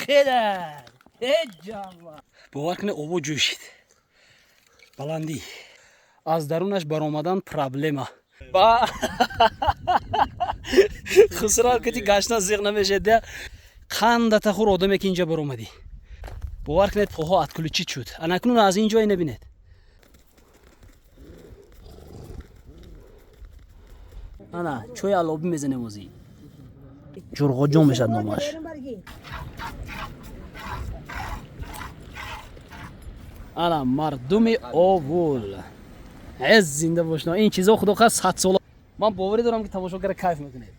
Хеле бовар кунед, обо ҷӯшид. Баландӣ аз дарунаш баромадан проблема. Ба Хусрав кити гашна зиқ намешед. Қандата хур одаме ки инҷа баромадӣ. Бовар кунед, поҳо отключить шуд. Анакнун аз ин ҷое набинед. Ана чой алобӣ мезанем озӣ. Ҷурғоҷон мешад номаш. Ана мардуми овул эз зинда бошна. Ин чизо худо хоҳад 100 сола. Ман боварӣ дорам, ки тамошо кара кайф мекунед.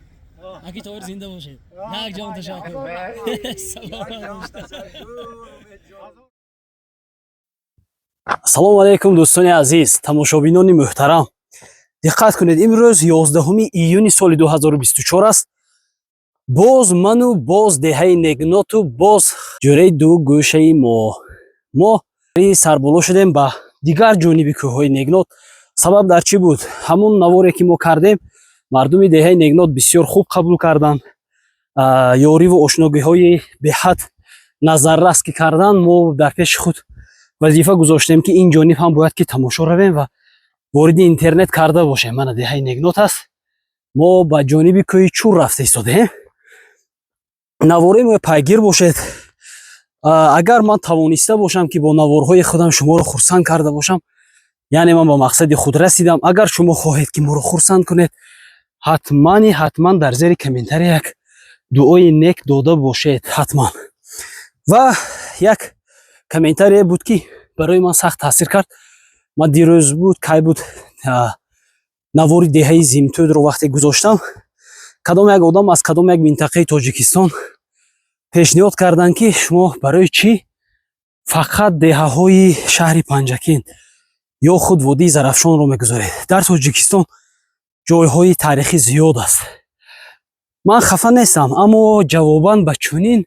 Аки Тоҳир, зинда бошед. Як ҷон ташаккур, саломат. Ассалому алайкум, дӯстони азиз, тамошобинони муҳтарам. Диққат кунед, имрӯз 11 июни соли 2024 аст. Боз ману боз деҳаи Негноту боз ҷӯраи ду гӯшаи мо. Мо сарболо шудем ба дигар ҷониби кӯҳҳои Негнот. Сабаб дар чӣ буд? Ҳамун наворе ки мо кардем, мардуми деҳаи Негнот бисёр хуб қабул карданд. Ёриву ошногиҳои беҳад назаррас ки карданд, мо дар пеши худ вазифа гузоштем, ки ин ҷониб ҳам бояд ки тамошо равем ва вориди интернет карда бошем. Мана деҳаи Негнот аст. Мо ба ҷониби кӯҳи Чур рафта истодаем. Навораи мо пайгир бошед. Агар ман тавониста бошам, ки бо наворҳои худам шуморо хурсанд карда бошам, яъне ман ба мақсади худ расидам. Агар шумо хоҳед, ки моро хурсанд кунед, ҳатмани ҳатман дар зери комментария як дуои нек дода бошед ҳатман. Ва як комментарие буд, ки барои ман сахт таъсир кард. Ман дирӯз буд, кай буд, навори деҳаи Зимтӯдро вақте гузоштам, кадом як одам аз кадом як минтақаи Тоҷикистон пешниҳод карданд, ки шумо барои чӣ фақат деҳаҳои шаҳри Панҷакент ё худ водии Зарафшонро мегузоред? Дар Тоҷикистон ҷойҳои таърихӣ зиёд аст. Ман хафа нестам, аммо ҷавобан ба чунин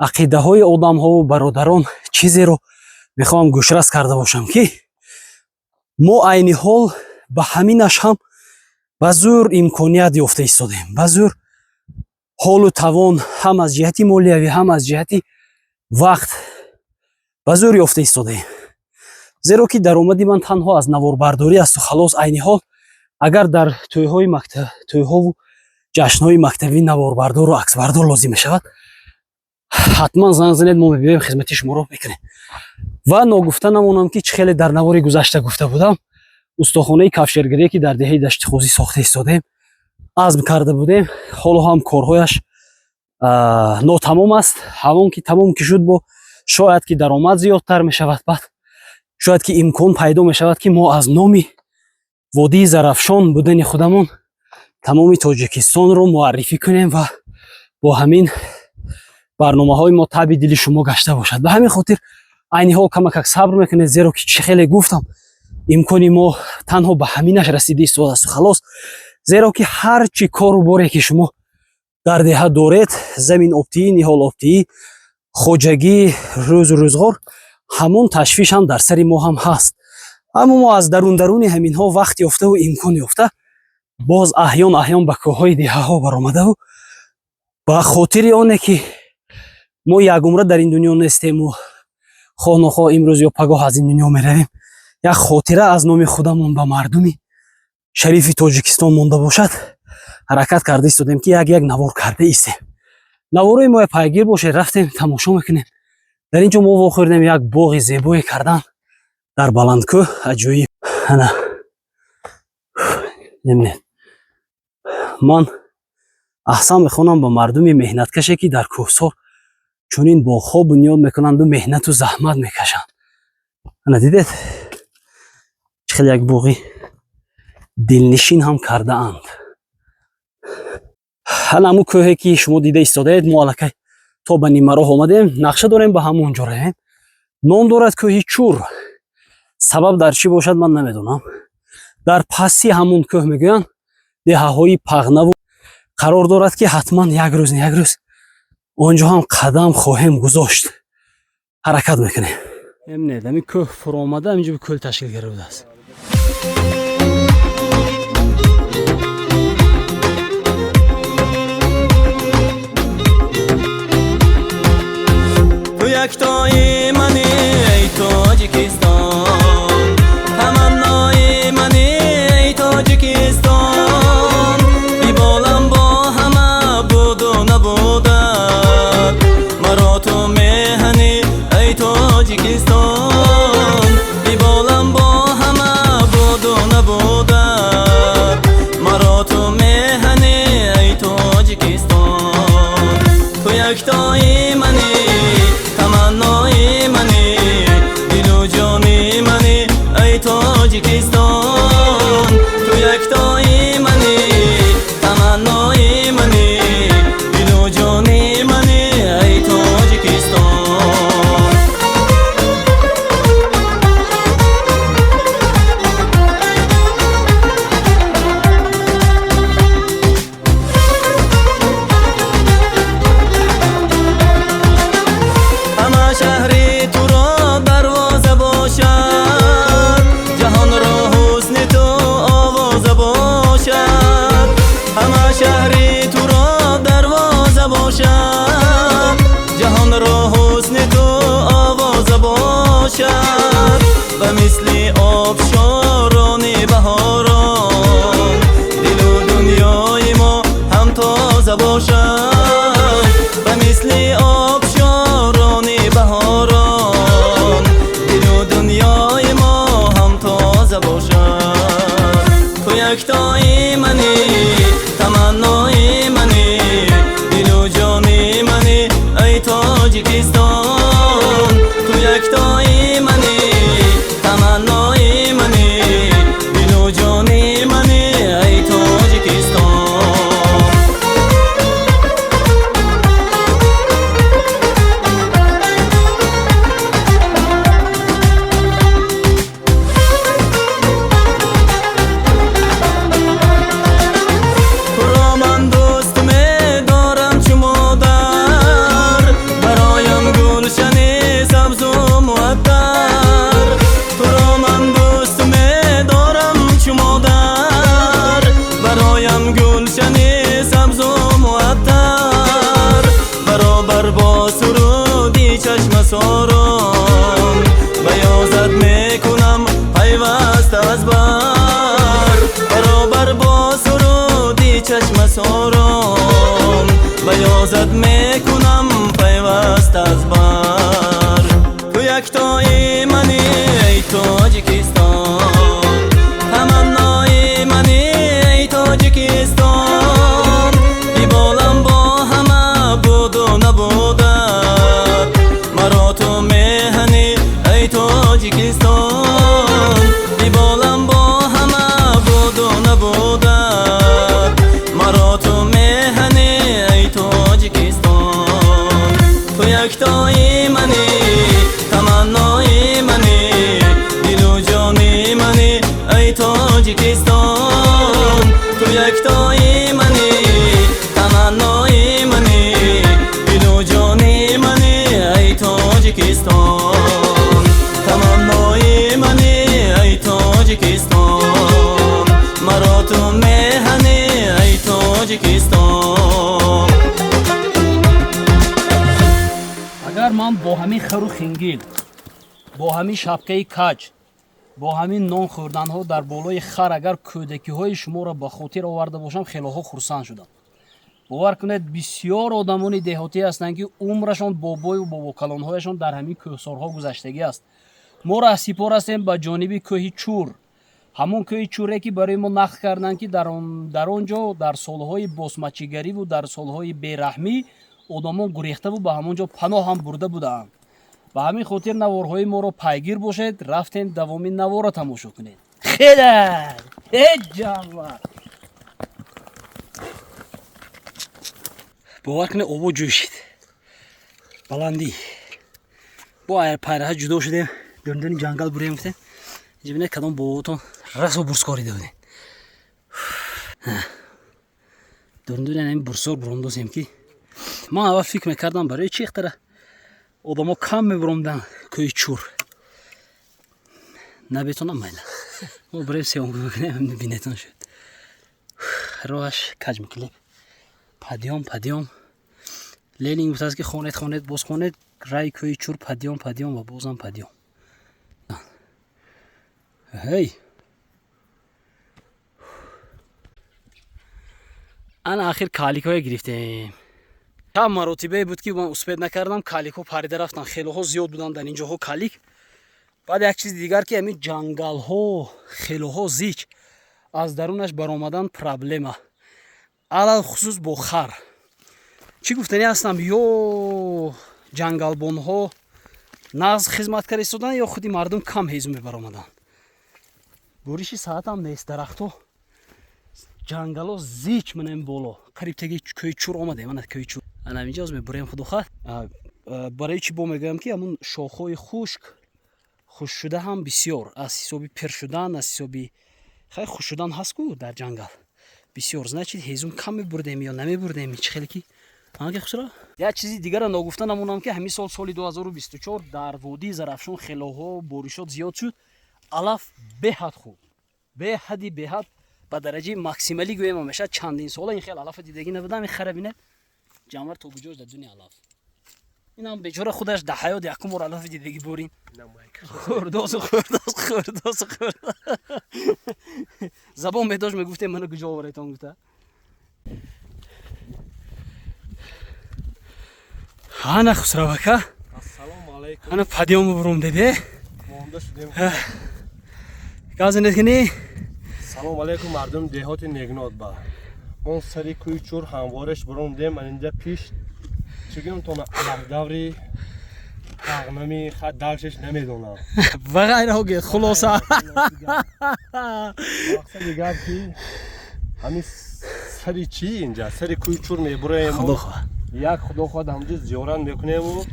ақидаҳои одамҳову бародарон чизеро мехоҳам гӯшрас карда бошам, ки мо айни ҳол ба ҳаминаш ҳам ба зӯр имконият ёфта истодем, ба зӯр ҳолу тавон ҳам аз ҷиҳати молиявӣ, ҳам аз ҷиҳати вақт ба зӯр ёфта истодаем, зеро ки даромади ман танҳо аз наворбардорӣ асту халос. Айни ҳол агар дар тӯйҳои мактаб, тӯйҳову ҷашнҳои мактабӣ наворбардору аксбардор лозим мешавад, ҳатман занг занед, мо мебиёем, хизмати шуморо мекунем. Ва ногуфта намонам, ки чӣ хеле дар навори гузашта гуфта будам, устохонаи кафшергарие, ки дар деҳаи Даштихозӣ сохта истодаем, азм карда будем, ҳоло ҳам корҳояш нотамом аст. Ҳамон ки тамом ки шуд, бо шояд ки даромад зиёдтар мешавад, баъд шояд ки имкон пайдо мешавад, ки мо аз номи водии Зарафшон будани худамон тамоми Тоҷикистонро муаррифӣ кунем ва бо ҳамин барномаҳои мо таби дили шумо гашта бошад. Ба ҳамин хотир айни ҳол камакак сабр мекунед, зеро ки чӣ хеле гуфтам, имкони мо танҳо ба ҳаминаш расида истодаасту халос, зеро ки ҳар чӣ кору боре ки шумо дар деҳа доред, замин обтиӣ, ниҳол обтиӣ, хоҷагӣ, рӯзу рӯзғор, ҳамон ташвиш ҳам дар сари мо ҳам ҳаст. Аммо мо аз дарун даруни ҳаминҳо вақт ёфтаву имкон ёфта, боз аҳён аҳён ба кӯҳҳои деҳаҳо баромадаву ба хотири оне ки мо якумра дар ин дунё нестему хоҳ нохоҳ имрӯз ё пагоҳ аз ин дунё меравем, як хотира аз номи худамон ба мардуми шарифи Тоҷикистон монда бошад, ҳаракат карда истодем, ки як як навор карда истем. Наворои мо пайгир бошед. Рафтем, тамошо мекунем. Дар ин ҷо мо вохӯрдем, як боғи зебое кардан дар баландкӯҳ, аҷоиб. Ана мебинед. Ман аҳсан мехонам ба мардуми меҳнаткаше, ки дар кӯҳсор чунин боғҳо бунёд мекунанду меҳнату заҳмат мекашанд. Ана дидед, чӣ хеле як боғи дилнишин ҳам кардаанд. Ана ҳамун кӯҳе, ки шумо дида истодаед, мо аллакай то ба нимароҳ омадем, нақша дорем ба ҳамон ҷо равем. Ном дорад кӯҳи Чур. Сабаб дар чӣ бошад, ман намедонам. Дар паси ҳамон кӯҳ, мегӯянд, деҳаҳои Пағнаву қарор дорад, ки ҳатман як рӯз не як рӯз он ҷо ҳам қадам хоҳем гузошт. Ҳаракат мекунем. Мебинед, ҳамин кӯҳ фуромада, ҳаминҷо кӯл ташкил карда будааст. Яктои мани, эй Тоҷикистон, таманнои мани, эй Тоҷикистон. Биболам бо ҳама буду набудат, маро ту меҳани, эй Тоҷикистон. Биболам бо ҳама буду набудат, маро ту меҳани, эй Тоҷикистон. Ту яктои мани, таманнои мани, дилу ҷони мани, эй Тоҷикистон. Ту яктои мани, таманнои мани, дилу ҷони мани, эй Тоҷикистон. Ҳама шаҳри туро дарвоза бошад, ҷаҳонро ҳусни ту овоза бошад. Ҳама шаҳри туро дарвоза бошад, ҷаҳонро ҳусни ту овоза бошад. Ба мисли обшорони баҳорон, дилу дунёи мо ҳам тоза бошад. Ба мисли обшорони баҳорон, дилу дунёи мо ҳам тоза бошад. Ту яктои мани, таманнои мани, дилу ҷони мани, эй Тоҷикистон. Ту яктои мани, таманнои мани, дилу ҷони мани, эй Тоҷикистон. Туро ман дӯст медорам чу модар, бароям гулшани сабзу муаттар. Туро ман дӯст медорам чу модар, бароям гулшани сабзу муаттар. Баробар бо суруди чашмасорон, ба ёзат мекунам пайваста аз бар. Баробар бо суруди чашмасорон, ба ёзат мекунам пайваста аз бар. Ту яктои мани, эй Тоҷикистон, таманнои мани, эй Тоҷикистон. Биболам бо ҳама буду набудат, маро ту меҳани, эй Тоҷикистон. Биболам бо ҳама буду набудат, маро ту меҳани, эй Тоҷикистон. Ту яктои мани, таманнои мани, дилу ҷони мани, эй Тоҷикистон. Ту яктои мани, таманнои мани, дилу ҷони мани, эй Тоҷикистон. Таманнои мани, эй Тоҷикистон, маро ту меҳани, эй Тоҷикистон. Агар ман бо ҳамин хару хингил, бо ҳамин шапкаи каҷ, бо ҳамин нон хӯрданҳо дар болои хар агар кӯдакиҳои шуморо ба хотир оварда бошам, хелоҳо хурсанд шудам. Бовар кунед, бисёр одамони деҳотӣ ҳастанд, ки умрашон бобою бобокалонҳояшон дар ҳамин кӯҳсорҳо гузаштагӣ аст. Мо раҳсипор ҳастем ба ҷониби кӯҳи Чур, ҳамон кӯҳи Чуре, ки барои мо нақл карданд, ки дар он ҷо дар солҳои босмачигариву дар солҳои бераҳмӣ одамон гурехтаву ба ҳамон ҷо паноҳ ҳам бурда будаанд. Ба ҳамин хотир наворҳои моро пайгир бошед. Рафтем, давоми наворро тамошо кунед. Хела ҳеҷ ҷамва бовар кунед, обо ҷӯшид, баландӣ бо пайраҳа ҷудо шудем, дундуни ҷангал бурем, гуфтем. Инҷа бинед, кадом боботон расо бурскорида будем. Дундуни ҳамин бурсор буромдосем, ки ман аввал фикр мекардам, барои чи ихтара одамо кам мебуромдан кӯҳи Чур. Набетонам, майла, мо бурем, сеёмка мекунем, бинетон шуд. Роҳаш каҷ мекунем, подъём, подъём. Ленин гуфтааст, ки хонед, хонед, боз хонед, рай кӯи Чур подъём, подъём ва бозам подъём. Ҳей, ана ахир каликҳое гирифтем. Чанд маротибае буд, ки ман успеть накардам, каликҳо парида рафтан. Хелоҳо зиёд буданд дар ин ҷоҳо калик. Баъд як чизи дигар, ки ҳамин ҷангалҳо хелоҳо зич, аз дарунаш баромадан проблема, алалхусус бо хар. Чӣ гуфтанӣ ҳастам: ё ҷангалбонҳо нағз хизмат карда истоданд, ё худи мардум кам ҳезум мебаромаданд. Буриши саатам нест, дарахтҳо, ҷангалҳо зич. Манам боло, қариб теги кӯи Чур омадем. Ана кӯи Чур, ана инҷо мебурем. Худохоҳ, барои чӣ бо мегӯям, ки ҳамун шохҳои хушк, хушк шуда ҳам бисёр, аз ҳисоби пир шудан, аз ҳисоби хай хушк шудан ҳаст ку дар ҷангал бисёр. Значит, ҳезум кам мебурдем ё намебурдем, чӣ хеле ки аги Хусра. Як чизи дигара ногуфта намонам, ки ҳамин сол, соли 2024, дар водии Зарафшон хелоҳо боришот зиёд шуд. Алаф беҳад хуб, беҳади беҳад, ба дараҷаи максималӣ гӯем ҳамеша. Чандин сола ин хел алафа дидагӣ набудам. Ин хара бинед, ҷанвар то куҷош дар дуни алаф. Инам бечора худаш дар ҳаёт якум бор алафи дидагӣ борин. Хӯрдосу, хӯрдос, хӯрдосу, хӯрд. Забон медошт, мегуфтем, мана куҷо оваретон гуфта. Ана, Хусравака. Ассалому алайкум. Ана подъём бурум деде. Монда шудем. Газинет кини. Салом алайкум, мардум деҳоти Негнот. Ба он сари кӯи Чур ҳамвореш бурондем. Ан инҷа пиш чигим тона алаф даври ағнами хат дальшеш намедонам. Ва ғайраҳо гӯед, хулоса. Мақсади гап, ки ҳамин сари чӣ, инҷа сари кӯи Чур мебуроем. Худо хоҳад. Як худо хоҳад, ҳамҷо зиёрат мекунему,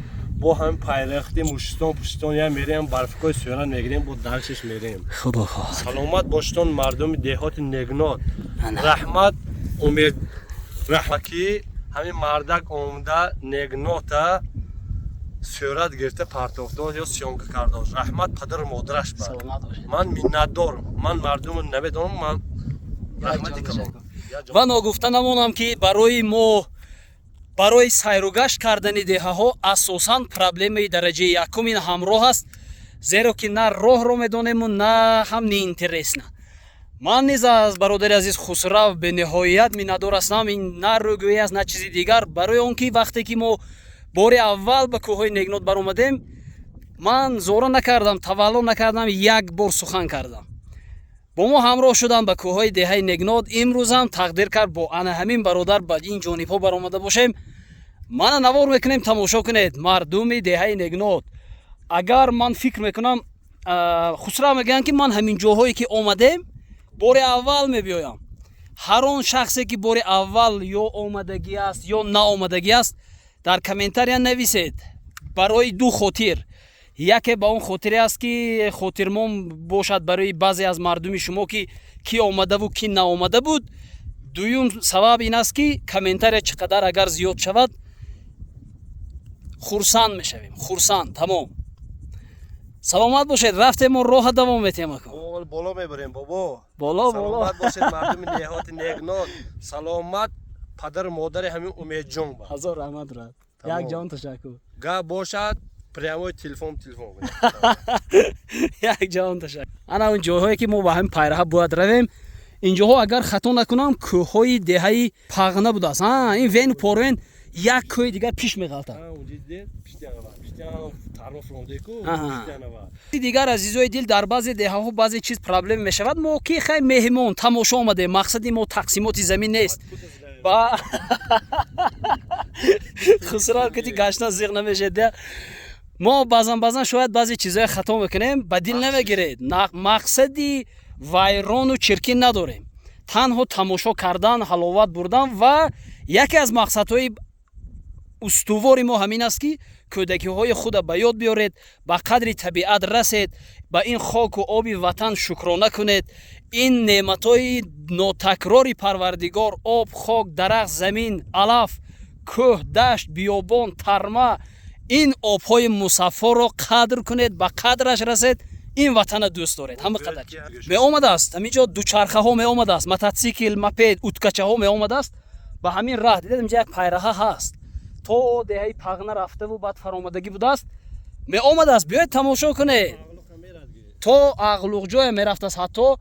бо ҳам пайрахти Мушистон пуштон я мерем, барфикои сиёрат мегирем, бо дальшеш мерем. Худо хоҳад. Саломат бошитон, мардуми деҳоти Негнот. Раҳмат, Умед, раҳмат, ки ҳамин мардак омада Негнота сурат гирифта партофтод ё съёмка кардош. Раҳмат падару модараш ба. Саломат бошед. Ман миннатдорам. Ман мардумро намедонам, ман раҳмати калон. Ва ногуфта намонам, ки барои мо, барои сайругашт кардани деҳаҳо, асосан проблемаи дараҷаи якум ин ҳамроҳ аст, зеро ки на роҳро медонему, на ҳам неинтересно. Ман низ аз бародари азиз Хусрав бениҳоят миннатдор ҳастам. Ин на рӯгӯӣ аст, на чизи дигар, барои он ки вақте ки мо бори аввал ба кӯҳҳои Негнот баромадем, ман зора накардам, тавалло накардам, як бор сухан кардам, бо мо ҳамроҳ шудам ба кӯҳҳои деҳаи Негнот. Имрӯзам тақдир кард, бо ана ҳамин бародар ба ин ҷонибҳо баромада бошем. Мана навор мекунем, тамошо кунед, мардуми деҳаи Негнот. Агар ман фикр мекунам, Хусрав мегӯянд, ки ман ҳамин ҷоҳое ки омадем, бори аввал мебиёям. Ҳар он шахсе ки бори аввал ё омадагӣ аст, ё наомадагӣ аст, дар комментария нависед, барои ду хотир. Яке ба он хотире аст, ки хотирмон бошад барои баъзе аз мардуми шумо, ки кӣ омадаву кӣ наомада буд. Дуюм сабаб ин аст, ки комментария чӣ қадар агар зиёд шавад, хурсанд мешавем, хурсанд. Тамом, саломат бошед. Рафтем, мо роҳа давом метиҳем ако. Боло мебарем, бобо. Боло, боло. Саломат бошед, мардуми деҳоти Негнот. Саломат падару модари ҳамин Умедҷон ба. Ҳазор раҳмат, брат, як ҷон ташаккур. Гап бошад, прямой телефон кунед. Як ҷон ташаккур. Ана он ҷойҳое ки мо ба ҳамин пайраҳа бояд равем, инҷоҳо, агар хато накунам, кӯҳҳои деҳаи Пағна будааст. Ин вену порвен як кӯҳи дигар пиш меғалтад. Дигар, азизои дил, дар баъзе деҳаҳо баъзе чиз проблема мешавад. Мо ки хай меҳмон тамошо омадем, мақсади мо тақсимоти замин нест. Ба Хусрав кати гаштан зиқ намешед. Мо баъзан баъзан шояд баъзе чизҳое хато мекунем, ба дил намегиред. Мақсади вайрону чиркин надорем, танҳо тамошо кардан, ҳаловат бурдан. Ва яке аз мақсадҳои устувори мо ҳамин аст, ки кӯдакиҳои худа ба ёд биёред, ба қадри табиат расед, ба ин хоку оби ватан шукрона кунед. Ин неъматҳои нотакрори Парвардигор: об, хок, дарахт, замин, алаф, кӯҳ, дашт, биёбон, тарма, ин обҳои мусаффоро қадр кунед, ба қадраш расед, ин ватана дӯст доред. Ҳама қадар меомадааст, ҳамин ҷо дучархаҳо меомадааст, мототсикл, мопед, уткачаҳо меомадааст ба ҳамин раҳ. Дидед, инҷа як пайраҳа ҳаст. То деҳаи Пағна рафтаву баъд фаромадагӣ будааст, меомадааст. Биёед, тамошо кунед, то Ағлуқҷое мерафтааст ҳатто.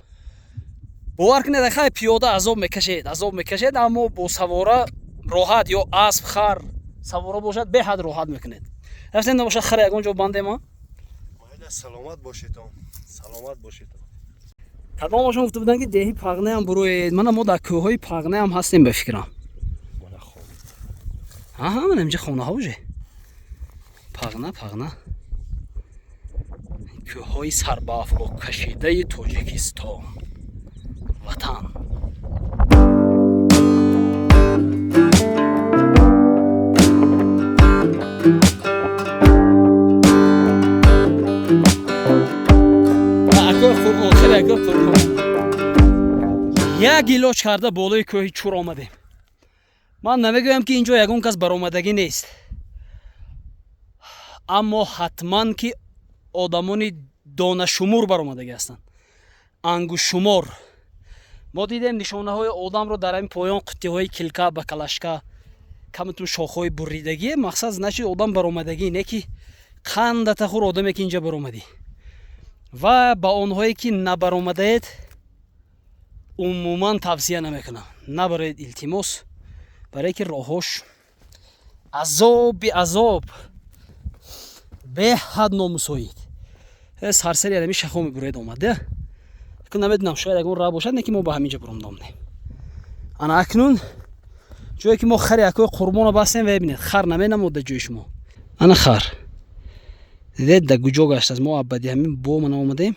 Бовар кунед, хай, пиёда азоб мекашед, азоб мекашед, аммо бо савора роҳат ё асп, хар савора бошад, беҳад роҳат мекунед. Рафтем, набошад, хара ягон ҷо бандема. Саломат бошедон, саломат бошедон. Кадомашон гуфта буданд, ки деҳи Пағнаям буроед. Мана, мо дар кӯҳҳои Пағнаям ҳастем, ба фикрам. Аҳа, мана инҷа хонаҳо уже. Пағна, Пағна, кӯҳҳои сарбаафлоккашидаи Тоҷикистон, ватан. Акои Қурбон, як илоҷ карда болои кӯҳи Чур омадем. Ман намегӯям, ки ин ҷо ягон кас баромадагӣ нест, аммо ҳатман ки одамони донашумур баромадагӣ ҳастанд, ангушшумор. Мо дидем нишонаҳои одамро дар ҳамин поён, қуттиҳои килка ба калашка, камтун шохҳои буридагие. Мақсад, значит, одам баромадагӣ не, ки қандата хур одаме, ки инҷа баромадӣ. Ва ба онҳое, ки набаромадаед, умуман тавсия намекунам, набароед, илтимос, барое ки роҳҳош азоби азоб, беҳад номусоид. Сарсари ҳами шахо мебуроед омада. Намедонам, шояд ягон раҳ бошад, не ки мо ба ҳамин ҷо буромда омадем. Ана акнун ҷое, ки мо хари акои Қурбонро бастем, ва бинед, хар наменамод дар ҷои шумо. Ана хар, дидед, да куҷо гаштааст? Мо абади ҳамин бомана омадем.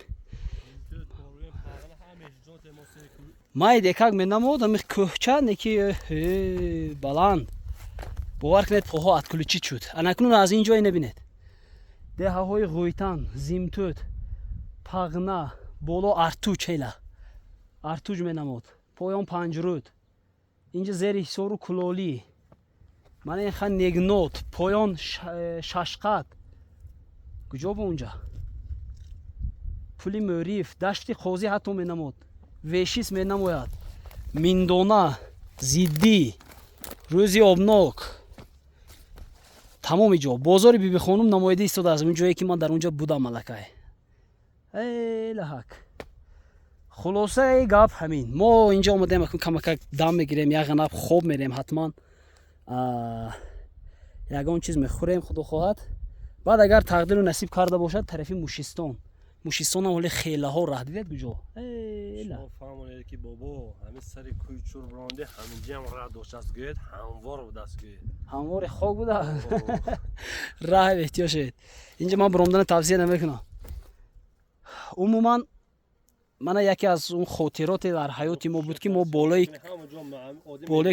Майдекак менамод ҳами кӯҳча, не ки баланд. Бовар кунед, поҳо отключить шуд. Анакнун аз ин ҷое набинед, деҳаҳои Ғӯйтан, Зимтӯт, Пағна, боло Артуч, ҳела Артуч менамод, поён Панҷрӯд, инҷа зери Ҳисору Кулолӣ, мана ин ха Негнот, поён Шашқат, куҷо бо унҷа Пули Мӯриф, Дашти Қозӣ ҳатто менамод, Вешис менамояд, Миндона, Зиддӣ, Рӯзи Обнок, тамоми ҷо. Бозори Бибихонум намоида истодааст, он ҷое, ки ман дар он ҷо будам аллакай. Элаҳак, хулосаи гап ҳамин: мо инҷо омадем, акун камакак дам мегирем, як ғанаб хоб мерем, ҳатман ягон чиз мехӯрем, худо хоҳад. Баъд, агар тақдиру насиб карда бошад, тарафи Мушистон. Мушистонам ҳоли хелаҳо раҳ дидед куҷо? Фаҳмонед, ки бобо ҳамин сари кӯи Чур буронде, ҳаминҷиам раҳ доштааст, гӯед, ҳамвор будааст, гӯед. Ҳамвори хок буда раҳ, эҳтиёт шавед. Инҷа ман буромдана тавсия намекунам умуман. Мана яке аз он хотироте дар ҳаёти мо буд, ки мо болои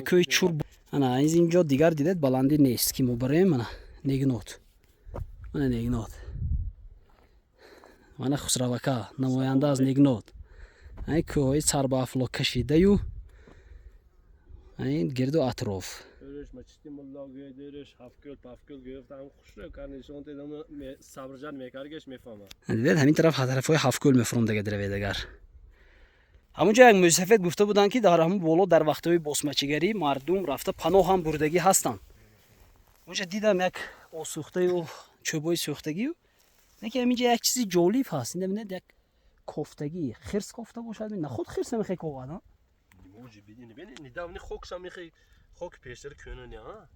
кӯҳи Чур. Ана инҷо дигар, дидед, баландӣ нест, ки мо бароем. Мана Негнот, мана Негнот, мана Хусравака, намоянда аз Негнот. Ай кӯҳҳои сарбаафлок кашидаю ин гирду атроф. Дөреш мачити мулло гӯе, дөреш ҳафткӯл пафкӯл гирифтам, хушрӯ кар нишон дедам, сабржан мекаргеш, мефаҳмад. Дидед, ҳамин тараф, тарафҳои Ҳафткӯл мефуромдага диравед. Агар ҳамунҷо як мӯйсафед гуфта буданд, ки дар ҳамун боло дар вақтҳои босмачигарӣ мардум рафта паноҳ ҳам бурдагӣ ҳастанд. Унҷа дидам як осӯхтаю чӯбои сӯхтагию. Неки ҳаминҷа як чизи ҷолиб ҳаст. Ина бинед, як кофтагӣ, хирс кофта бошад, на худ хирс намехе ковад. Недавно хокшам мехе, хок пештар кӯнани, а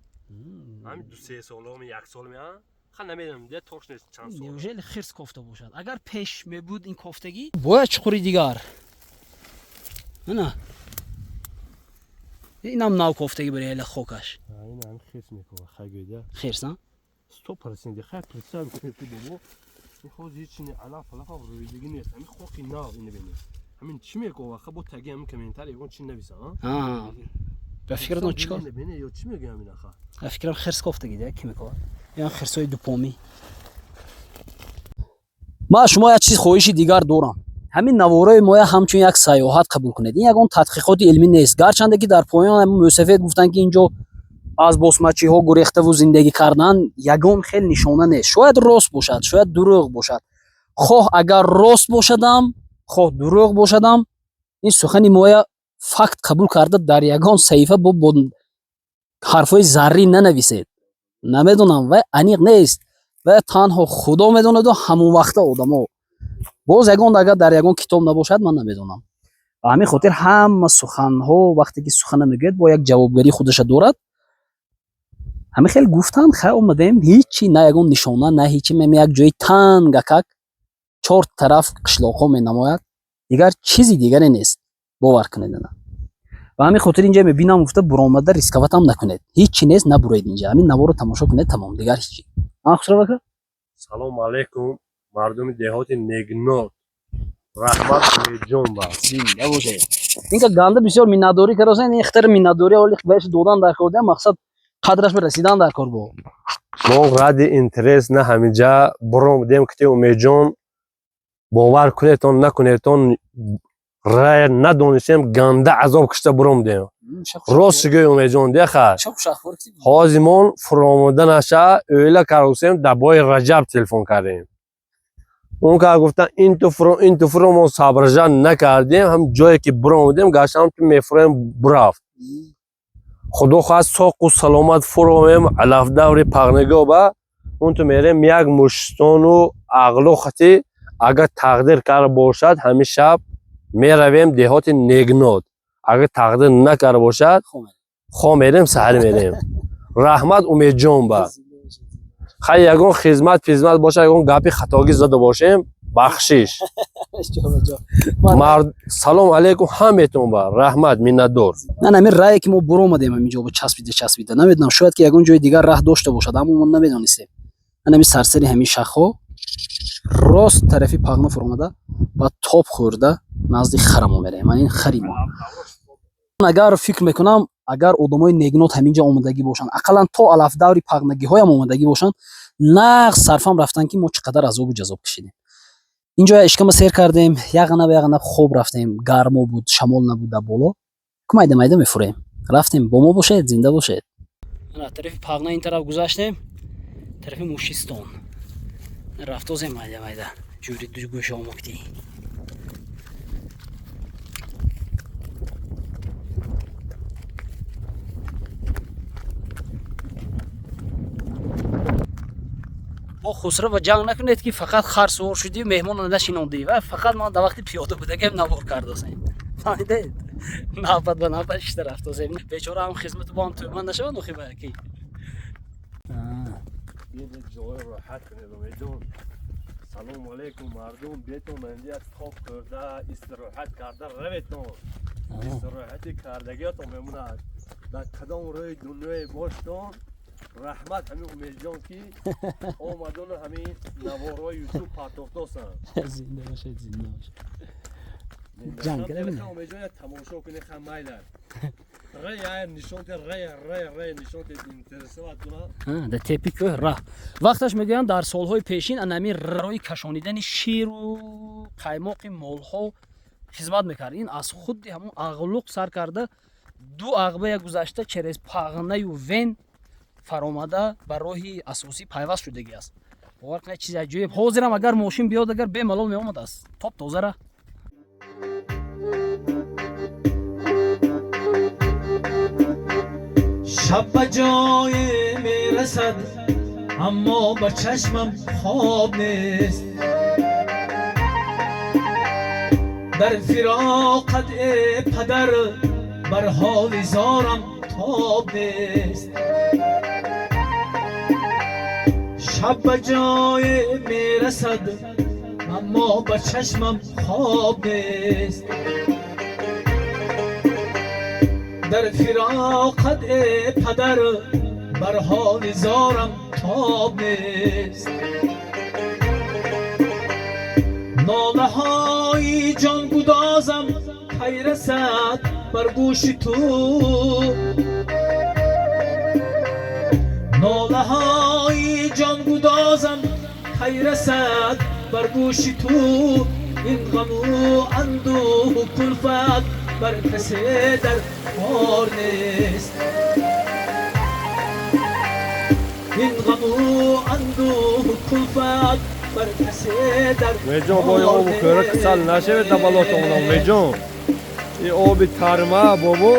ҳамин 2-3 солами, як солами, а ха, намедонам, де точно чанд сол. Неужели хирс кофта бошад? Агар пеш мебуд ин кофтагӣ, бояд чуқури дигар. Ана инам нав кофтагӣ бари ҳела хокаш. Ин хирс мекова, хай гӯйда. Хирс, а? 100%. Хай, представь кунед, ки бобо, ин ҳозир ҳеч не алаф алаф рӯидагӣ нест, ҳамин хоки нав, ина бинед, ҳамин чӣ мекова. Ха, бо таги ҳамин комментарий ягон чи нависа. Ба фикратон чӣ кор? Бине ё чӣ мегӯям ина, ха. Ба фикрам, хирс кофтагӣ де, ки мекова, ё хирсҳои дупомӣ. Ман аз шумо як чиз хоҳиши дигар дорам: ҳамин навораи моя ҳамчун як сайёҳат қабул кунед. Ин ягон тадқиқоти илмӣ нест, гарчанде ки дар поён ҳамин мӯйсафед гуфтанд, ки ин ҷо аз босмачиҳо гурехтаву зиндагӣ кардан, ягон хел нишона нест. Шояд рост бошад, шояд дурӯғ бошад. Хоҳ агар рост бошадам, хоҳ дурӯғ бошадам, ин сухани моя факт қабул карда, дар ягон саҳифа бо ҳарфҳои заррӣ нанависед. Намедонам, вай аниқ нест. Вай танҳо Худо медонаду ҳамон вақта одамо. Боз ягон агар дар ягон китоб набошад, ман намедонам. Ба ҳамин хотир ҳама суханҳо вақте ки сухана мегӯяд, бо як ҷавобгарии худаша дорад. Ҳамин хел гуфтанд, хай омадем, ҳичи на ягон нишона, на ҳичи, мем як ҷои тангакак, чор тараф қишлоқҳо менамояд, дигар чизи дигаре нест. Бовар кунед ана. Ба ҳамин хотир инҷа мебинам, гуфта буромада рисковать ам накунед. Ҳичи нест, набуроед инҷа. Ҳамин наворо тамошо кунед, тамом, дигар ҳичи. А Хусрав ака? Салом алейкум, мардуми деҳоти Негнот. Раҳмат Умедҷон ба. Зинда бошед. Инка ганда бисёр миннатдорӣ кардосен, ин хатари миннатдорӣ оли баш додан дар кор, дия мақсад қадраш ба расидан дар кор бо. Мо ради интерес на ҳаминҷа буромадем, ки Умедҷон, бовар кунетон накунетон, рая надонистем, ганда азоб кишта буромадем. Рост гӯй, Умедҷон, деха. Ҳозимон фуромаданаша ӯйла кардусем, дабои Раҷаб телефон кардем. Он кар гуфтан ин ту фуро, ин ту фуро, мо сабржа накардем, ҳам ҷое ки буромадем, гаштам ту мефуроем, бурафт. Худо хоҳад, соқу саломат фуромем алафдаври пағнигоба, он ту мерем як муштону ағлу хати, агар тақдир карда бошад, ҳамин шаб меравем деҳоти Негнот. Агар тақдир накарда бошад, хо мерем, саҳар мерем. Раҳмат Умедҷон ба. Хай, ягон хизмат физмат бошад, ягон гапи хатогӣ зада бошем, бахшиш. Мард, салом алейкум ҳаметон ба, раҳмат, миннатдор. На, ҳамин рае ки мо буромадем, ҳамин ҷо бо часпида часпида, намедонам, шояд ки ягон ҷои дигар раҳ дошта бошад, аммо мо намедонистем. Ан ҳамин сарсари ҳамин шахҳо рост тарафи пағна фуромада ба тоб хӯрда назди харамо мераем. Ман ин хари мо. Агар фикр мекунам, агар одамои Негнот ҳамин ҷо омадагӣ бошанд, ақаллан то алафдаври пағнагиҳоям омадагӣ бошанд, нағз сарфам рафтанд, ки мо чӣ қадар азобу ҷазоб кашидем. Инҷо ишкама сер кардем, яғанаб яғанаб хоб рафтем, гармо буд, шамол набуд дар боло. Ку майда майда мефурем. Рафтем, бо мо бошед, зинда бошед. Тарафи пағна ин тараф гузаштем, тарафи Мушистон. Рафтозем майда майда, ҷури дугӯша омоктӣ. Мо Хусрава ҷанг накунед, ки фақат хар сувор шудӣ, меҳмонро нашинондӣ, ва фақат ман дар вақти пиёда будагем навор кардосем. Фаҳмидед? Навбат ба навбат шита рафтосем. Бечора ҳам хизмату бо ҳам тӯҳмат нашавад, охи ба яки. Ҷои роҳат кунед, Умедҷон. Салому алейкум, мардум, бетон инҷа тоб хӯрда, истироҳат карда раветон. Истироҳати кардагиятон мемонад. Дар кадом рӯи дунёе боштон, раҳмат ҳамин Умедҷон, ки омадону ҳамин наворҳои Ютуб партофтосанд. Зинда бошед, зинда бошед. Ҷанг кардем. Умедҷон, як тамошо кунед, ха майла. Рая нишон те, рая, рая, рая нишон те, интересовать кунад. Дар тепи кӯҳ раҳ. Вақташ мегӯянд, дар солҳои пешин ан ҳамин роҳи кашонидани ширу қаймоқи молҳо хизмат мекард. Ин аз худи ҳамон ағлуқ сар карда, ду ағбая гузашта, через пағнаю вен фаромада ба роҳи асосӣ пайваст шудагӣ аст. Бовар кунед, чизи аҷоиб. Ҳозирам агар мошин биёд, агар бемалол меомадааст. Топ тоза раҳ. Шаб ба ҷое мерасад, аммо ба чашмам хоб нест. Дар фироқат, э падар, бар ҳоли зорам тоб нест. Шаб ба ҷое мерасад, аммо ба чашмам хоб нест. Дар фироқат, э падар, бар ҳоли зорам тоб нест. Нолаҳои ҷонгудозам кай расад бар гӯши ту? Нолаҳои ҷонгудозам кай расад бар гӯши ту? Ин ғаму андӯҳу кулфат бар касе дар кор нест. Ин ғаму андӯҳу кулфат бар касе дар Умедҷон, бо ин обу хӯра касал нашавед, да балотон, Умедҷон. Ин оби тарма, бобо.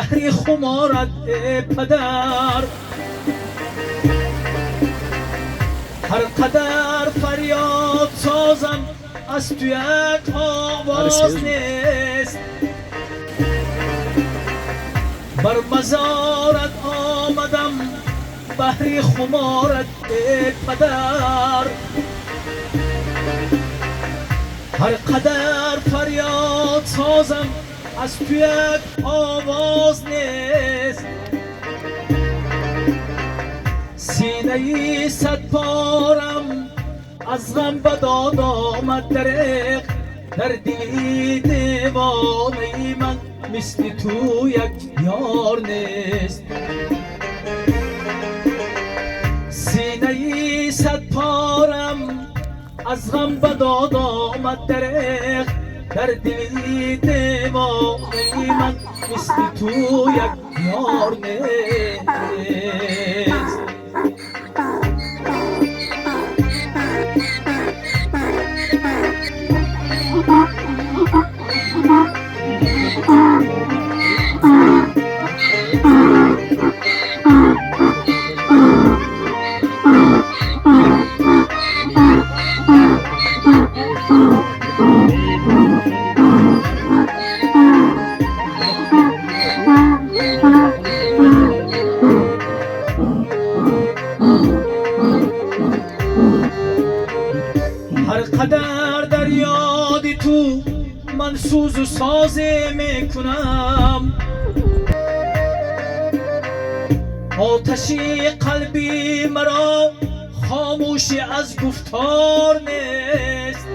баҳри хуморат э падар. Ҳар қадар фарёд созам аз ту як овоз нест. Бар мазорат омадам баҳри хуморат э падар. Ҳар қадар фарёд созам аз ту як овоз нест. Синаи садпорам аз ғам ба дод омад дареғ. Дар дили девонаи ман мисли ту як ёр нест. Синаи садпорам аз ғам ба дод омад дареғ. Дар дили девонаи ман мисли ту як ёр нест. Ҳар қадар дар ёди ту ман сӯзу созе мекунам. Оташи қалби маро хомӯшӣ аз гуфтор нест.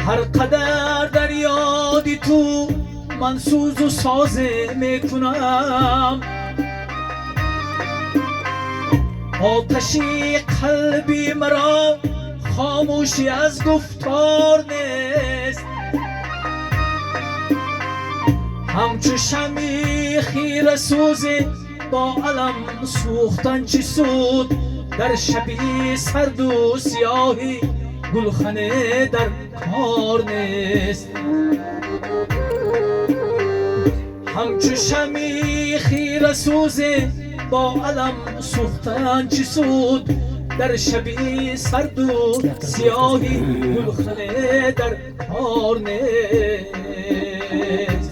Ҳар қадар дар ёди ту ман сӯзу созе мекунам. Оташи қалби маро хомӯшӣ аз гуфтор нест. Ҳамчу шамъи хирасӯзе бо алам сӯхтан чӣ суд. Дар шаби сарду сиёҳӣ гулхане дар кор нест. Ҳамчу шамъи хирасӯзе бо алам сӯхтан чӣ суд. Дар шаби сарду сиёҳӣ гулхане дар кор нест.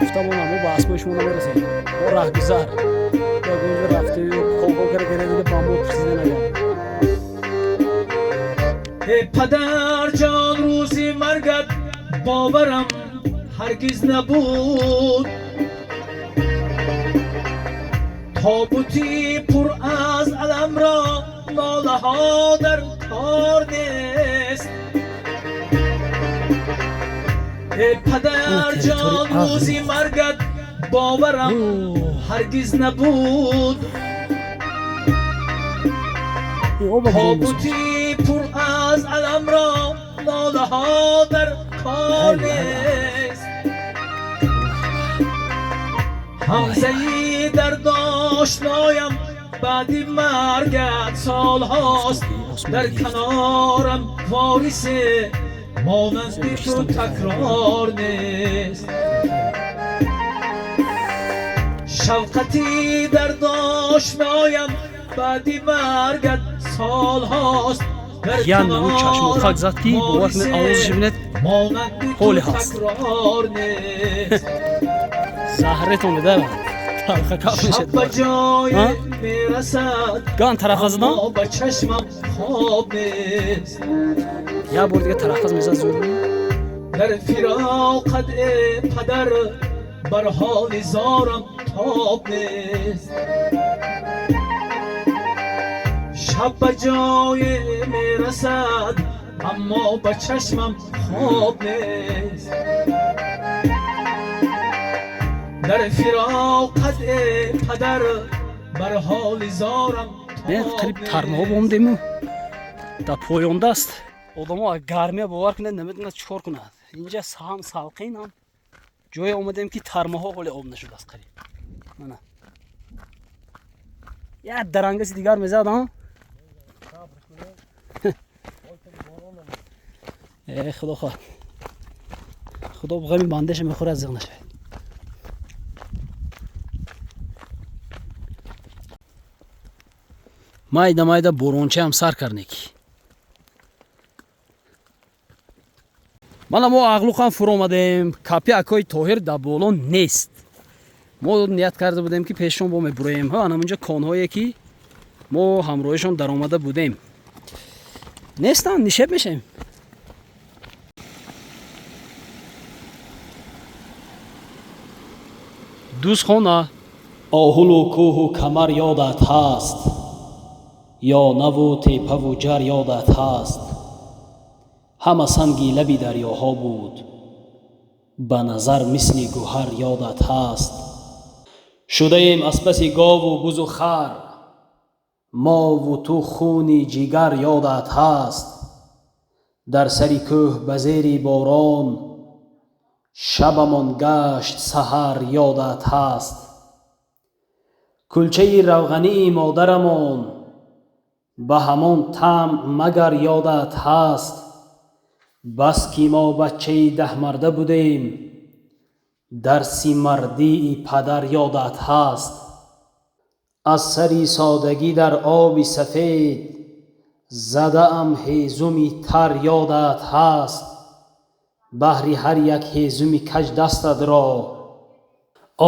Гуфтамонам мо ба асбои шумо намерасем. Мо раҳгузар. Ягонҷо рафтем, хобхоб кара кара ба мо пурсида нагам. Э падарҷон, рӯзи маргат боварам ҳаргиз набуд. Тобути пур аз аламро нолаҳо дар кор нест. Э падарҷон, рӯзи маргат боварам ҳаргиз набуд. Тобути пур аз аламро нолаҳо дар кор нест. Ҳамзаи дардошноям баъди маргат солҳост. Дар канорам ворисе монанди ту такрор нест. Шавқати дардошноям баъди маргат солҳост. Дар Ян ӯ чашмохак зад ки бовар кунед овозаш бинед монанди ту ҳоле ҳаст. такрор нест. Заҳретон медарад. Талхакап Шаб мешед. ба ҷое Ҳа? мерасад, Ган тарафа задан? аммо ба чашмам хоб нест. Як бор дига талаффуз мезад зур. Дар фироқат э падар бар ҳоли зорам тоб нест. Шаб ба ҷое мерасад, аммо ба чашмам хоб нест. Дар фироқат э падар Бар ҳоли зорам. Не, қариб тармоҳо бомдему дар поёндаст. Одамо гармия, бовар кунед, намедонад чӣ кор кунад. Инҷа ҳам салқин, ҳам ҷое омадем, ки тармоҳо ҳоле об нашудааст қариб. Мана як дарангаси дигар мезад, а? Э, худо хоҳад, худо ғами бандаша мехӯрад, зиқ нашавед. Майда майда борончаам сар карнеки. Мана мо Ағлуқам фуромадем. Капи акои Тоҳир дар боло нест. Мо ният карда будем, ки пешшон бо мебуроем. Ҳа, анамунҷа конҳое, ки мо ҳамроҳишон даромада будем, нестанд. Нишеб мешавем. Дӯстхона, оҳулу кӯҳу камар ёдат ҳаст, ё наву тепаву ҷар ёдат ҳаст? Ҳама санги лаби дарёҳо буд ба назар мисли гӯҳар ёдат ҳаст? Шудаем аз паси гову бузу хар, мову ту хуни ҷигар ёдат ҳаст? Дар сари кӯҳ ба зери борон шабамон гашт саҳар ёдат ҳаст? Кулчаи равғании модарамон ба ҳамон таъм магар ёдат ҳаст? Бас ки мо бачаи даҳмарда будем, дарси мардии падар ёдат ҳаст? Аз сари содагӣ дар оби сафед задаам ҳезуми тар ёдат ҳаст? Баҳри ҳар як ҳезуми каҷ дастатро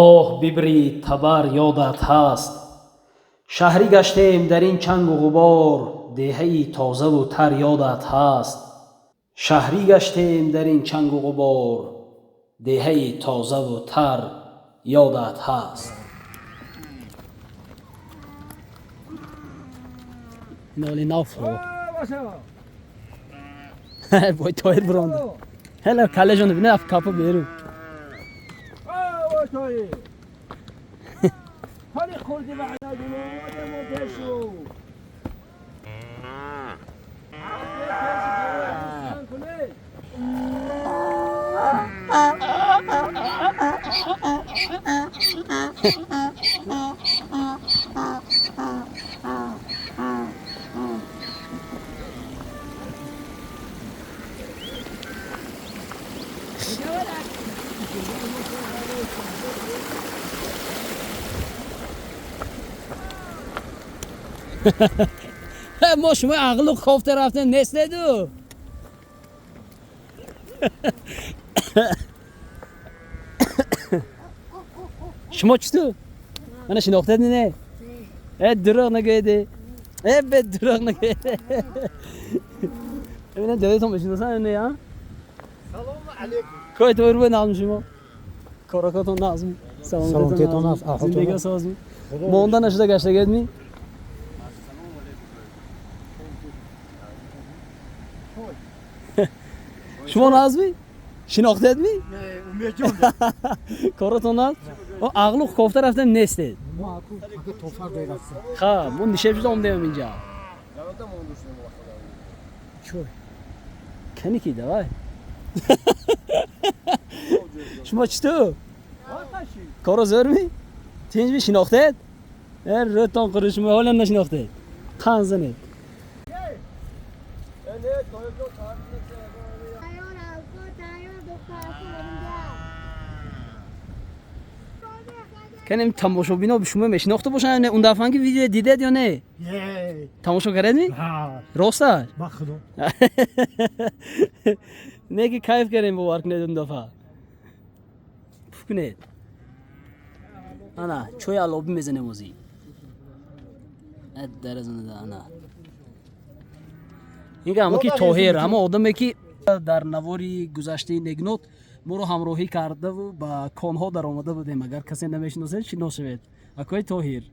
оҳ бибрид табар ёдат ҳаст? Шаҳрӣ гаштем дар ин чангу ғубор, деҳаи тозаву тар ёдат ҳаст? Шаҳрӣ гаштем дар ин чангу ғубор, деҳаи тозаву тар ёдат ҳаст? Иноли нафро бой Тоҳир биронда. Ҳела калежоно бина, аф капа берун. Мо шумо Ағлу кофта рафтем, нестеду. Шумо читу мана шинохтед? Не, э, дурӯғ нагӯеди. Э, бе дурӯғ нагӯеди. Бибинем, додатон бишиносанд не? А, кой Тоҳир бо назм, шумо коракотон назм, саломатитон назм, зиндагио созми, монда нашуда гаштагедми? Шумо назми, шинохтедми? Коротон наз. Ағлуқ кофта рафтем, нестед. Ха, мо нишеб шуда омдем инҷа. Кани ки, давай. Шумо читу, коро зӯрми, тинҷми, шинохтед? Э, рӯтон қури, шумо ҳолам нашинохтед. Қан занед. Канем, тамошобино шумо мешинохта бошанд? Он дафъа ки видео дидед ё не, тамошо кардедми? Рост аст? Не, ки кайф кардем, бовар кунед, он дафъа. Пуф кунед. Ана чой алобӣ мезанем озӣ. Ана инга ҳама ки Тоҳир, ҳама одаме, ки дар навори гузаштаи Негнот моро ҳамроҳӣ кардаву ба конҳо даромада будем. Агар касе намешиносед, шинос шавед. Акои Тоҳир,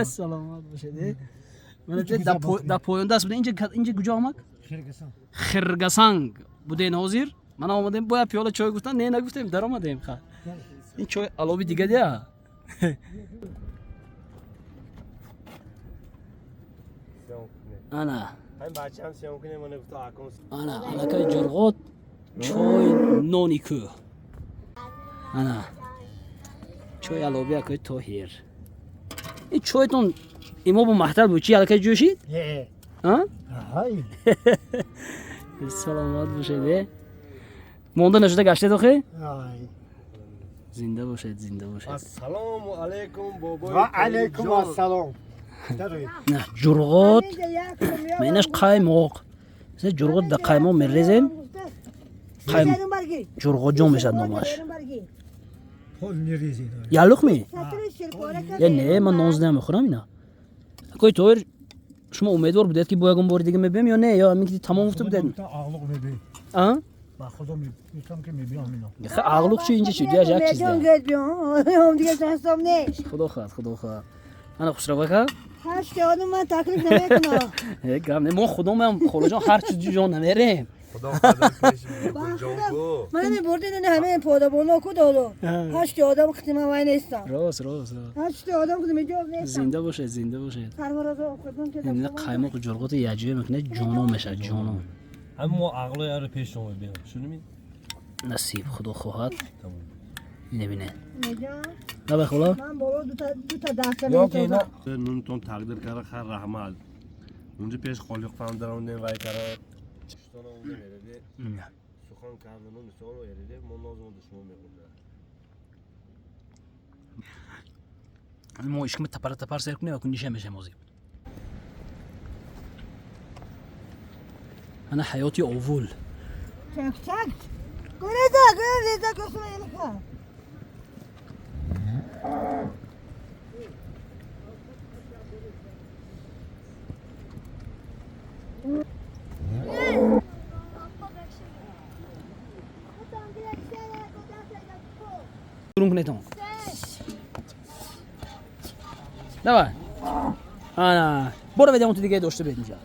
саломат бошед. Дар поёндаст буда. Инҷа куҷо омад? Хиргасанг буден. Ҳозир мана омадем, бояд пиёла чой гуфтан, не, нагуфтем, даромадем. Ха, ин чой алоби дига дия. Ана. Ҳамин бачаам съём кунем, мана гуфта акун. Ана, аллакай ҷурғот, чой, нони кӯҳ. Ана. Чой алоби акои Тоҳир. Ин чойтон имо бо маҳтал буд, чи аллакай ҷӯшид? А? Саломат бошед, э? Монда нашуда гаштед охе? Зинда бошед, зинда бошед. Ассалому алайкум, бобои. Ва алайкум ассалом. На, ҷурғот, инаш қаймоқ. Ҷурғот да қаймоқ мерезем. Қайм ҷурғотҷон мешад номаш. Ялуқ ми? Е, не, ман нон зада мехӯрам ина. Акои Тоҳир, шумо умедвор будед, ки бо ягон бори дига мебием ё не? Ё ҳамин ки тамом гуфта будед? Ағлуқ мебӣ. А? Ба худо мегуфтам, ки мебиям ино. Ағлуқ чи, инҷа чи? Дуяш як чиз да. Дига ҳисоб не. Худо хоҳад, худо хоҳад. Ана Хусрав ака? Ҳашт одам ман таклиф намекунам. Э, гап не, мо худомам холаҷон ҳар чиз ҷон намерем. Худо хоҳад пеш гулҷон. Ман мебурдин ҳамаи подабоно ку долу. Ҳашт одам қити ман вай нестам. Рост, рост, рост. Ҳашт одам қити меҷоз нестам. Зинда бошед, зинда бошед. Сармаразо худам. Ина қаймоқ ҷурғоти яҷӯя мекунад, ҷонон мешавад, ҷонон. Ҳам мо ақлои аро пеш шумо биём. Шуними? Насиб, худо хоҳад. Ине бинед. Меҷон. Давай, хола. Ман боло дута даста Ё ки ино месозам. нунтон тақдир кара, хар раҳмат. Унҷа пеш холиқфам дарондем, вай кара. Чиштона унда мереде. Сухан кардану мисоло ереде, мо нозмо душмон мехӯрда. Мо ишкими тапара тапар сер кунем, акун ниша мешем озӣ. Ана ҳаёти овул. Чак чак. Гуреза, гуреза, гуреза, елха. Дурун кунедон. Давай. Ана, боро ведем, ту дига дошта бед инҷа.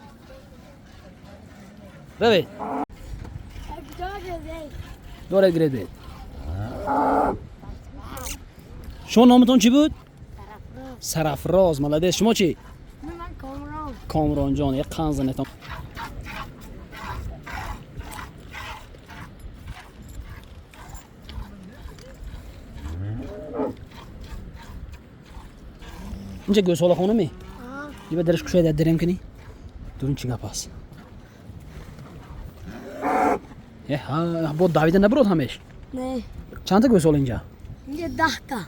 Равед. Доред гиред бед. Шумо номатон чӣ буд? Сарафроз, молодец. Шумо чӣ? Ман Комрон. Комронҷон, як қанд занетон. Инҷа гӯсолахона ме? Иба дараш кушояд, дарем кунӣ? Дурун чӣ гап аст? Э, ҳа, бо давида набурод ҳамеш? Не. Чандта гӯсола инҷа? Инҷа 10 та.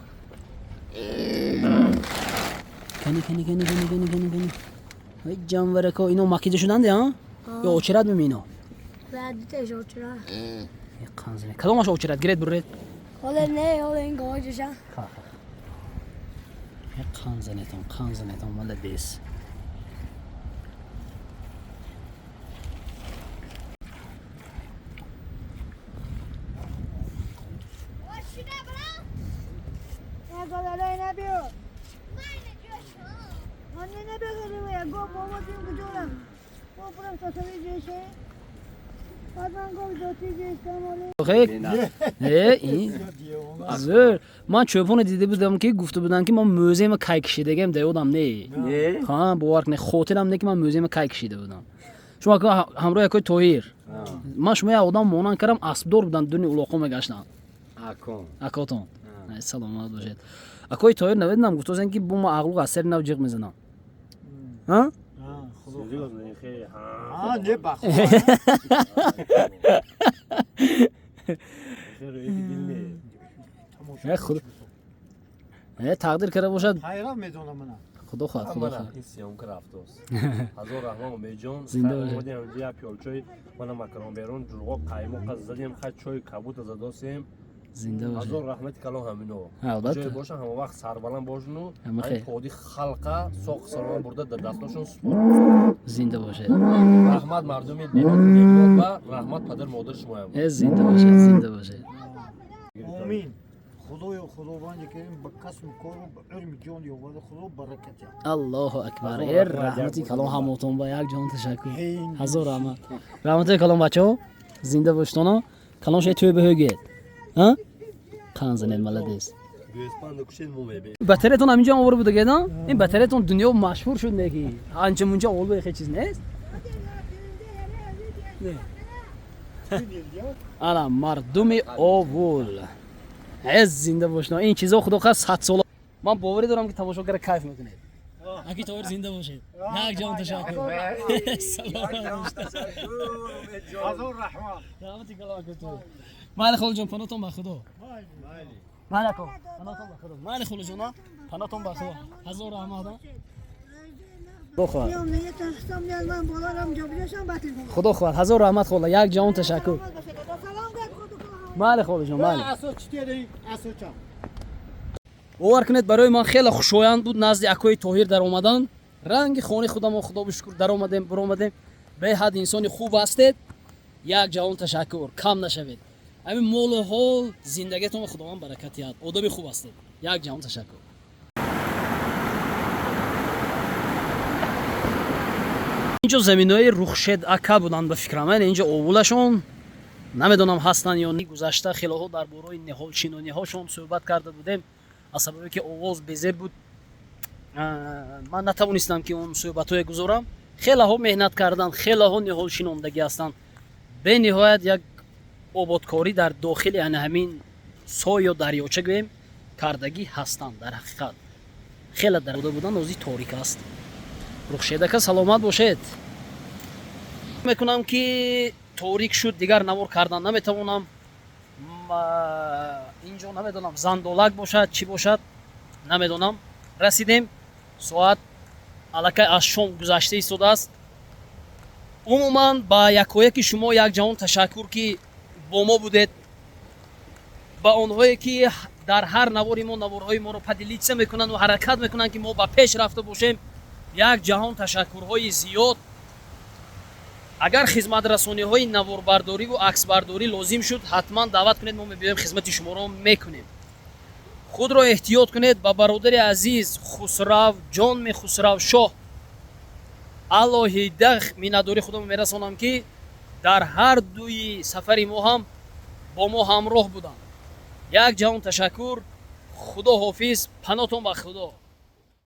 Кани, кани, кани, кани, кани, кани, кани. Ай, ҷанварако, ино макида шуданде, а? Ё очират меми ино? Ва дуташ очира. Е, қанзине. Кадомаш очират? Гиред буред. Ҳоле не, ҳоле ин гоҷаша. Е, қанзанетон, қанзанетон, молодец. Зӯр. Ман чӯпоне дида будам, ки гуфта будам, ки ман мӯзема кай кишидагем, да ёдам не. Ҳа, бовар кунед, хотирам не, ки ман мӯзема кай кишида будам. Шумо ҳамроҳи якои Тоҳир. Ман шумо як одам монанд кардам, аспдор будам, дуни улоқо мегаштам. Акотон. Саломат бошед. Акои Тоҳир, наведонам, гуфтозем, ки бо ма ақлуқ аз сари нав ҷиғ мезанам. Ҳа? А, не ба худо. Э, худо. Э, тақдир карда бошад. Хайрам медонам мана. Худо хоҳад, худо хоҳад. Ин съёмка рафтост. Ҳазор раҳмат, Умедҷон. Зинда бошед. Омадем инҷа, як пиёл чой, мана макарон берун, ҷурғо, қаймоқа задем, хай чойи кабута задосем. Зинда бошед. Ҳазор раҳмати калон ҳамино. Албатта. Ҷое бошан, ҳама вақт сарбаланд бошуну Ҳама ҳамин хел. поди халқа соқ саломат бурда дар дастошон супор. Зинда бошед. Раҳмат мардуми деҳоти Деҳот ва раҳмат падар модари шумоям. Э, зинда бошед, зинда бошед. Омин. Худоё, Худованди карим, ба касбу кору ба илми ҷон ёварда, Худо баракат диҳад. Аллоҳу акбар. Э, раҳмати калон ҳамотон ба як ҷон, ташаккур. Ҳазор раҳмат. Раҳматои калон, бачаҳо. Зинда боштоно. Калон шояд тӯй баҳӯ гед. Ҳа? Қан занед, молодец. Гӯспанда кушен мо мебинем. Батареятон ҳаминҷо ҳам овора буда геда? Ин батареятон дунё машҳур шуд неки. Анча мунча овол хе чиз нест? Не. Ана мардуми овул. Эз зинда бошна. Ин чизо худо хоҳад 100 сола. Ман боварӣ дорам ки тамошогара кайф мекунед. Аки Тоҳир зинда бошед. Як ҷон ташаккур. Саломат бошед. Ҳазор раҳмат. Раҳмати калон ака Тоҳир. Майли холаҷон, панотон ба Худо. Майли ако, панотон ба Худо. Майли холаҷон, панотон ба Худо. Ҳазор раҳмат. Худо хоҳад. Меом, нигоҳ ҳисоб меяд, ман боларам ҷобиҷошам ба телефон. Худо хоҳад. Ҳазор раҳмат хола. Як ҷон ташаккур. Саломат бошед. Салом гӯед худу калон. Майли холаҷон, майли. Асо чӣ асоча. Бовар кунед, барои ман хеле хушоянд буд назди акои Тоҳир даромадан. Ранги хонаи худамо, худо бишукр, даромадем, биромадем. Беҳад инсони хуб ҳастед. Як ҷаҳон ташаккур. Кам нашавед. Ҳамин молу ҳол зиндагиатон худованд баракат диҳад. Одами хуб ҳастед. Як ҷаҳон ташаккур. Инҷо заминои Рухшед ака буданд ба фикрам. Яъне инҷо овулашон намедонам ҳастанд ё не. Гузашта хелоҳо дар бораи ниҳолшинониҳошон суҳбат карда будем. Аз сабабе ки овоз безеб буд, ман натавонистам ки он суҳбатҳое гузорам. Хелаҳо меҳнат карданд, хелаҳо ниҳолшинондагӣ ҳастанд. Бениҳоят як ободкорӣ дар дохили ана ҳамин сой ё дарёча гӯем кардагӣ ҳастанд. Дар ҳақиқат хеле дар буданд, ози торик аст. Рухшедака, саломат бошед. Мекунам ки торик шуд, дигар навор кардан наметавонам. Инҷо намедонам зандолак бошад, чӣ бошад, намедонам. Расидем, соат аллакай аз шом гузашта истодааст. Умуман ба якояки шумо як ҷаҳон ташаккур, ки бо мо будед. Ба онҳое ки дар ҳар навори мо наворҳои моро поделиться мекунанд ва ҳаракат мекунанд, ки мо ба пеш рафта бошем, як ҷаҳон ташаккурҳои зиёд. Агар хизматрасониҳои наворбардориву аксбардорӣ лозим шуд, ҳатман даъват кунед, мо мебиёем, хизмати шуморо мекунем. Худро эҳтиёт кунед. Ба бародари азиз Хусрав ҷон Мехусравшоҳ алоҳида миннатдории худро мерасонам, ки дар ҳар дуи сафари мо ҳам бо мо ҳамроҳ буданд. Як ҷаҳон ташаккур. Худо ҳофиз, панотон ба Худо.